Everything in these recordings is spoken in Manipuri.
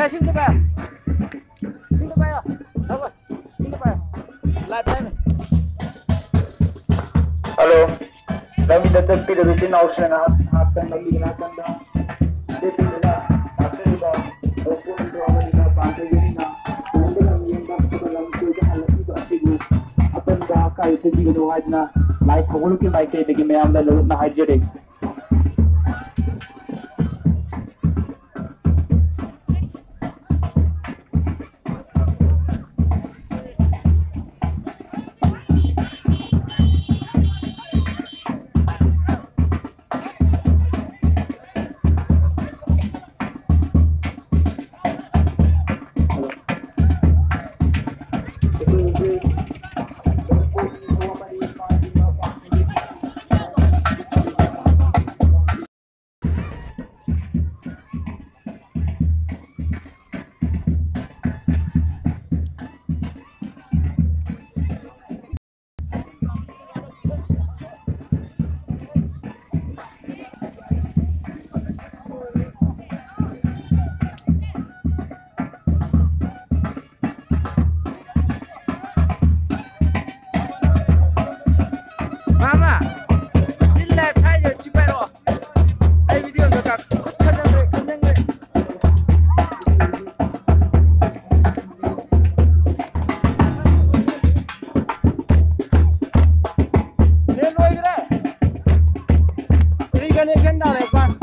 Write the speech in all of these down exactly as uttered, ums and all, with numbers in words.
ꯁꯤꯡꯗ ꯄꯥꯏꯌꯣ꯫ ꯁꯤꯡꯗ ꯄꯥꯏꯌꯣ꯫ ꯊꯕ-, ꯁꯤꯡꯗ ꯄꯥꯏꯌꯣ꯫ ꯂꯥꯏꯚ ꯊꯥꯏꯅꯦ꯫ ꯍꯜꯂꯣ꯫ ꯂꯝꯕꯤꯗ ꯆꯠꯄꯤꯔꯤꯕ ꯏꯆꯤꯟ ꯏꯅꯥꯎꯁꯤꯡꯅ ꯉꯥꯏꯍꯥꯛ, ꯉꯥꯏꯍꯥꯛꯇꯪ ꯂꯝꯕꯤꯒꯤ ꯅꯥꯀꯟꯗ ꯂꯦꯞꯄꯤꯗꯨꯅ ꯂꯥꯛꯆꯔꯤꯕ ꯂꯧꯐꯝꯗꯣ ꯑꯃꯗꯤ ꯄꯥꯟꯊꯣꯏꯕꯤꯅ ꯂꯝ ꯌꯦꯡꯕ ꯂꯝ ꯀꯣꯏꯕ ꯍꯜꯂꯛꯂꯤꯕ ꯑꯁꯤꯕꯨ ꯑꯄꯟꯕ ꯑꯀꯥꯏꯕ ꯄꯤꯕꯤꯒꯅꯨ ꯍꯥꯏꯗꯨꯅ ꯂꯥꯏ ꯊꯧꯒꯜꯒꯤ ꯃꯥꯏꯀꯩꯗꯒꯤ ꯃꯌꯥꯝꯗ ꯂꯧꯔꯛꯅ ꯍꯥꯏꯖꯔꯤ꯫ ꯃꯥꯃ, ꯁꯤ ꯂꯥꯏꯚ ꯊꯥꯏꯁꯦ ꯁꯤ ꯄꯥꯏꯔꯛꯑꯣ꯫ ꯑꯩ ꯚꯤꯗꯤꯑꯣ ꯑꯝꯇ ꯀꯥꯞ-, ꯈꯨꯠ ꯈꯟꯖꯟꯈ꯭ꯔꯦ, ꯈꯟꯖꯟꯈ꯭ꯔꯦ꯫ ꯅꯦꯠ ꯂꯣꯏꯈ꯭ꯔꯦ꯫ Free connection ꯇꯥꯔꯦ, ꯄꯥꯟ꯫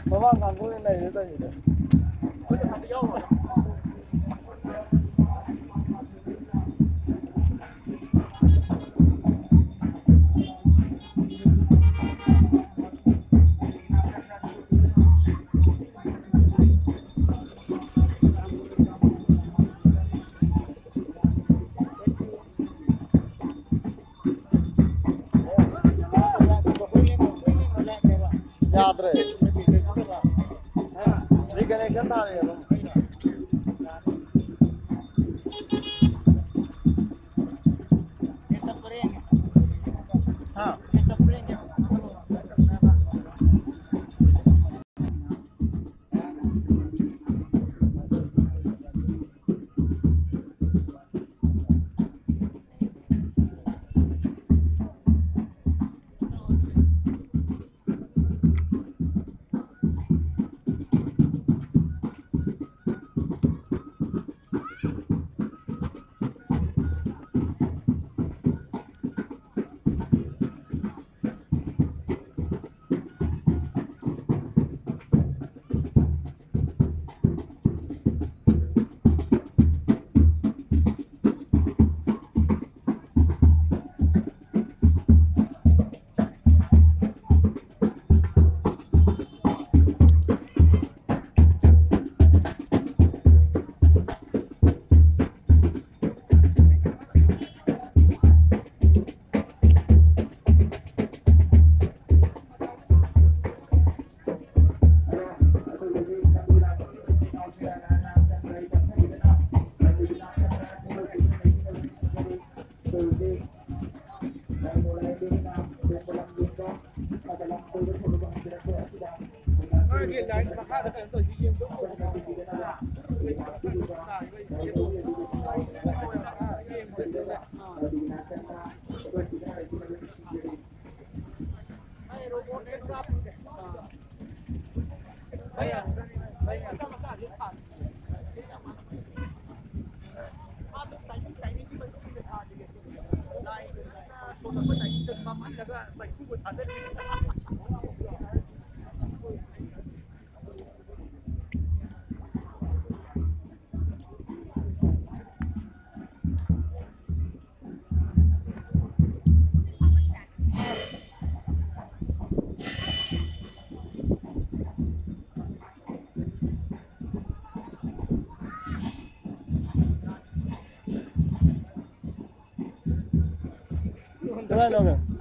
ꯃꯃꯥꯡ ꯀꯥꯡꯕꯨꯒꯤ ꯂꯩꯔꯦ ꯇꯧꯔꯤꯁꯦ꯫ ꯌꯥꯗ꯭ꯔꯦ꯫ Reconnection ꯊꯥꯔꯦ ꯑꯗꯨꯝ꯫ ꯍꯥ?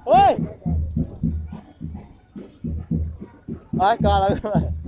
Oi! Ai, caralho.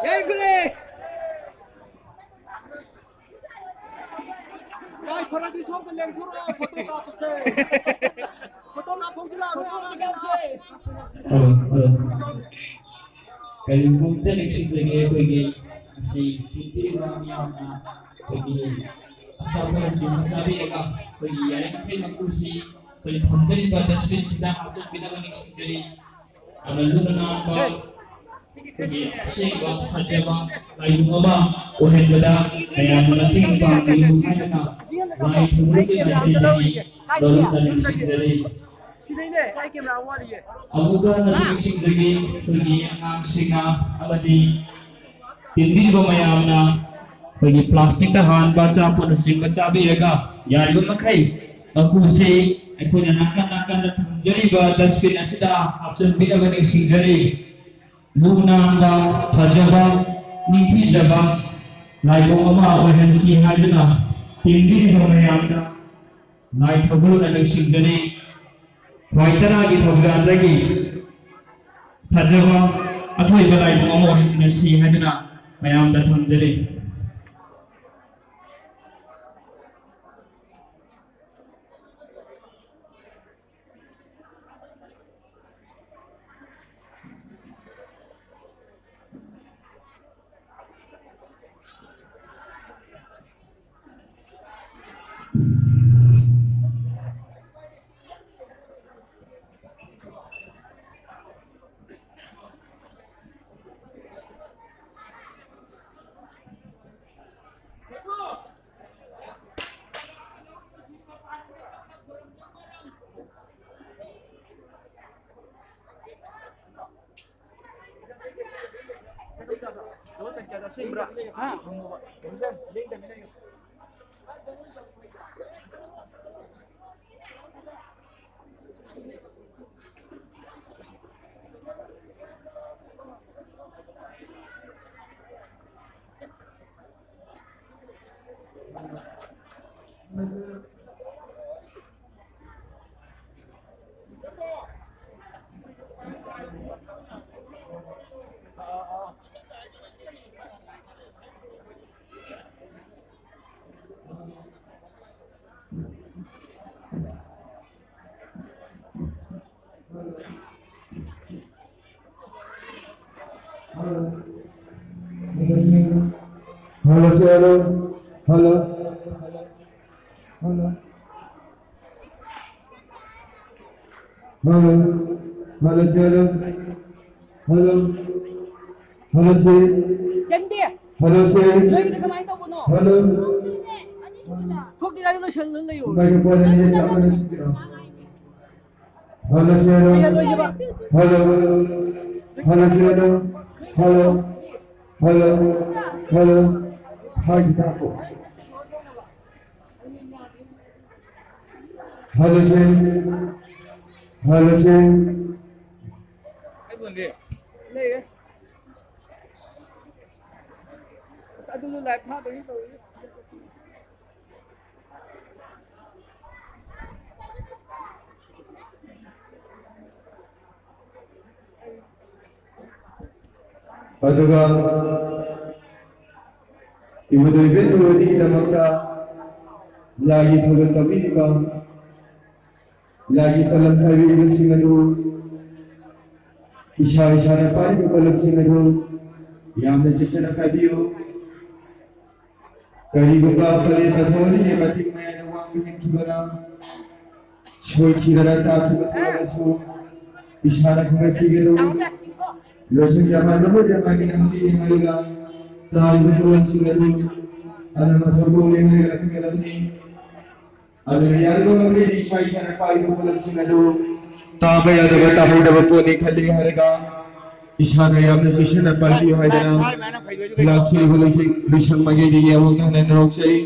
ꯌꯥꯏꯐꯔꯦ꯫ ꯌꯥꯏꯐꯔꯗꯤ ꯁꯣꯝꯗ ꯂꯦꯡꯊꯣꯔꯛꯑꯣ, ꯐꯣꯇꯣ ꯀꯥꯞꯄꯁꯦ꯫ ꯐꯣꯇꯣ ꯀꯥꯞꯐꯝꯁꯤ ꯂꯥꯛꯑꯣ, ꯑꯉꯥꯡꯁꯦ꯫ ꯀꯔꯤꯒꯨꯝꯕ ꯑꯝꯇ ꯅꯤꯡꯁꯤꯡꯖꯒꯦ, ꯑꯩꯈꯣꯏꯒꯤ ꯉꯁꯤ ꯄꯤꯕꯤꯔꯤꯕ ꯃꯤꯌꯥꯝꯅ ꯑꯩꯈꯣꯏꯒꯤ ꯑꯆꯥꯄꯣꯠꯁꯤꯡ ꯆꯥꯕꯤꯔꯒ ꯑꯩꯈꯣꯏꯒꯤ ꯌꯥꯔꯤꯃꯈꯩ ꯃꯀꯨꯁꯤ ꯑꯩꯈꯣꯏꯅ ꯊꯝꯖꯔꯤꯕ dustbin ꯁꯤꯗ ꯍꯥꯞꯆꯤꯟꯕꯤꯅꯕ ꯅꯤꯡꯁꯤꯡꯖꯔꯤ꯫ ꯌꯥꯝꯅ ꯂꯨꯅ ꯅꯥꯟꯕ, ꯑꯩꯈꯣꯏꯒꯤ ꯑꯁꯦꯡꯕ ꯐꯖꯕ ꯂꯥꯏꯕꯨꯡ ꯑꯃ ꯑꯣꯏꯍꯟꯕꯗ ꯃꯌꯥꯝꯅ ꯃꯇꯦꯡ ꯄꯥꯡꯕꯤꯌꯨ ꯍꯥꯏꯗꯨꯅ ꯂꯥꯏ ꯊꯧꯒꯜꯒꯤ ꯂꯥꯏꯕ꯭ꯔꯦꯔꯤꯗꯒꯤ ꯂꯧꯔꯛꯅ ꯅꯤꯡꯁꯤꯡꯖꯔꯤ꯫ ꯑꯃꯨꯛꯀ ꯍꯟꯅꯁꯨ ꯅꯤꯡꯁꯤꯡꯖꯒꯦ, ꯑꯩꯈꯣꯏꯒꯤ ꯑꯉꯥꯡꯁꯤꯡꯅ ꯑꯃꯗꯤ ꯇꯤꯟꯕꯤꯔꯤꯕ ꯃꯌꯥꯝꯅ ꯑꯩꯈꯣꯏꯒꯤ plastic ꯇ ꯍꯥꯟꯕ ꯑꯆꯥꯄꯣꯠꯅꯆꯤꯡꯕ ꯆꯥꯕꯤꯔꯒ ꯌꯥꯔꯤꯕ ꯃꯈꯩ ꯃꯀꯨꯁꯤ ꯑꯩꯈꯣꯏꯅ ꯅꯥꯀꯟ ꯅꯥꯀꯟꯗ ꯊꯝꯖꯔꯤꯕ dustbin ꯑꯁꯤꯗ ꯍꯥꯞꯆꯤꯟꯕꯤꯅꯕ ꯅꯤꯡꯁꯤꯡꯖꯔꯤ꯫ ꯂꯨ ꯅꯥꯟꯕ, ꯐꯖꯕ, ꯅꯤꯡꯊꯤꯖꯕ ꯂꯥꯏꯕꯨꯡ ꯑꯃ ꯑꯣꯏꯍꯟꯁꯤ ꯍꯥꯏꯗꯨꯅ ꯇꯤꯟꯕꯤꯔꯤꯕ ꯃꯌꯥꯝꯗ ꯂꯥꯏ ꯊꯧꯒꯜꯅ ꯅꯤꯡꯁꯤꯡꯖꯔꯤ꯫ ꯈ꯭ꯋꯥꯏ ꯇꯔꯥꯒꯤ ꯊꯧꯖꯥꯜꯗꯒꯤ ꯐꯖꯕ ꯑꯊꯣꯏꯕ ꯂꯥꯏꯕꯨꯡ ꯑꯃ ꯑꯣꯏꯍꯟꯁꯤ ꯍꯥꯏꯗꯨꯅ ꯃꯌꯥꯝꯗ ꯊꯝꯖꯔꯤ꯫ Hello, hello, hello, hello, hello, hello, hello, hello, hello, hello, sir. ꯆꯟꯕꯤ, hello, sir. ꯅꯣꯏꯒꯤꯗꯤ ꯀꯃꯥꯏꯅ ꯇꯧꯕꯅꯣ? Hello. ꯊꯣꯛꯇ꯭ꯔꯤꯉꯩꯗ ꯂꯣꯏꯁꯜꯂ ꯂꯩꯌꯣ꯫ Microphone ꯑꯅꯤ ꯆꯞ ꯃꯥꯟꯅ ꯁꯤꯟꯕꯤꯔꯣ꯫ Hello, hello. ꯀꯨꯏꯍꯜꯂꯣꯏꯁꯦꯕ꯫ Hello. Hello, hello. Hello. Hello. Hello. Hi, Kitako. Hello, sir. Hello, sir. ꯂꯩꯔꯦ꯫ ꯑꯁ, ꯑꯗꯨꯁꯨ live ꯊꯥꯗꯣꯏꯅꯤ ꯇꯧꯔꯤꯁꯦ꯫ ꯑꯗꯨꯒ ꯏꯕꯨꯙꯧ ꯏꯕꯦꯟ ꯊꯧꯑꯣꯏꯗꯒꯤꯗꯃꯛꯇ ꯂꯥꯏꯒꯤ ꯊꯧꯒꯜ ꯇꯧꯕꯤꯔꯤꯕ, ꯂꯥꯏꯒꯤ ꯄꯣꯠꯂꯝ ꯄꯥꯏꯕꯤꯔꯤꯕꯁꯤꯡ ꯑꯗꯨ, ꯏꯁꯥ ꯏꯁꯥꯅ ꯄꯥꯏꯔꯤꯕ ꯄꯣꯠꯂꯝꯁꯤꯡ ꯑꯗꯨ ꯌꯥꯝꯅ ꯆꯦꯛꯁꯤꯟꯅ ꯄꯥꯏꯕꯤꯌꯨ꯫ ꯀꯔꯤꯒꯨꯝꯕ ꯄꯂꯦꯝ ꯄꯊꯧꯅꯤꯒꯤ ꯃꯇꯤꯛ ꯃꯌꯥꯏꯗ ꯋꯥꯡꯕ ꯌꯦꯡꯈꯤꯕꯅ ꯁꯣꯏꯈꯤꯗꯅ ꯇꯥꯈꯤꯕ ꯊꯣꯛꯂꯕꯁꯨ ꯏꯁꯥꯅ ꯈꯪꯍꯠꯄꯤꯒꯅꯨ꯫ ꯂꯣꯏꯁꯤꯟ ꯌꯥꯝꯃꯟꯕ ꯃꯣꯏꯗ ꯃꯥꯒꯤ ꯅꯍꯥꯛꯀꯤ ꯍꯥꯏꯔꯒ ꯇꯥꯔꯤꯕ ꯄꯣꯠꯂꯝꯁꯤꯡ ꯑꯗꯨ ꯑꯅ ꯃꯊꯧ ꯂꯣꯜꯂꯦ ꯍꯥꯏꯔꯒ ꯂꯥꯛꯄꯤꯒꯗꯕꯅꯤ꯫ ꯑꯗꯨꯅ ꯌꯥꯔꯤꯕ ꯃꯈꯩꯗꯤ ꯏꯁꯥ ꯏꯁꯥꯅ ꯄꯥꯏꯔꯤꯕ ꯄꯣꯠꯂꯝꯁꯤꯡ ꯑꯗꯨ ꯇꯥꯕ ꯌꯥꯗꯕ, ꯇꯥꯍꯩꯗꯕ ꯄꯣꯠꯅꯤ ꯈꯜꯂꯤ ꯍꯥꯏꯔꯒ ꯏꯁꯥꯅ ꯌꯥꯝꯅ ꯆꯦꯛꯁꯤꯟꯅ ꯄꯥꯏꯕꯤꯌꯨ ꯍꯥꯏꯗꯅ ꯂꯥꯛꯆꯔꯤꯕ ꯂꯣꯏꯁꯪ, ꯂꯣꯏꯁꯪ ꯃꯥꯏꯀꯩꯗꯒꯤ ꯑꯃꯨꯛ ꯍꯟꯅ ꯅꯣꯛꯆꯔꯤ꯫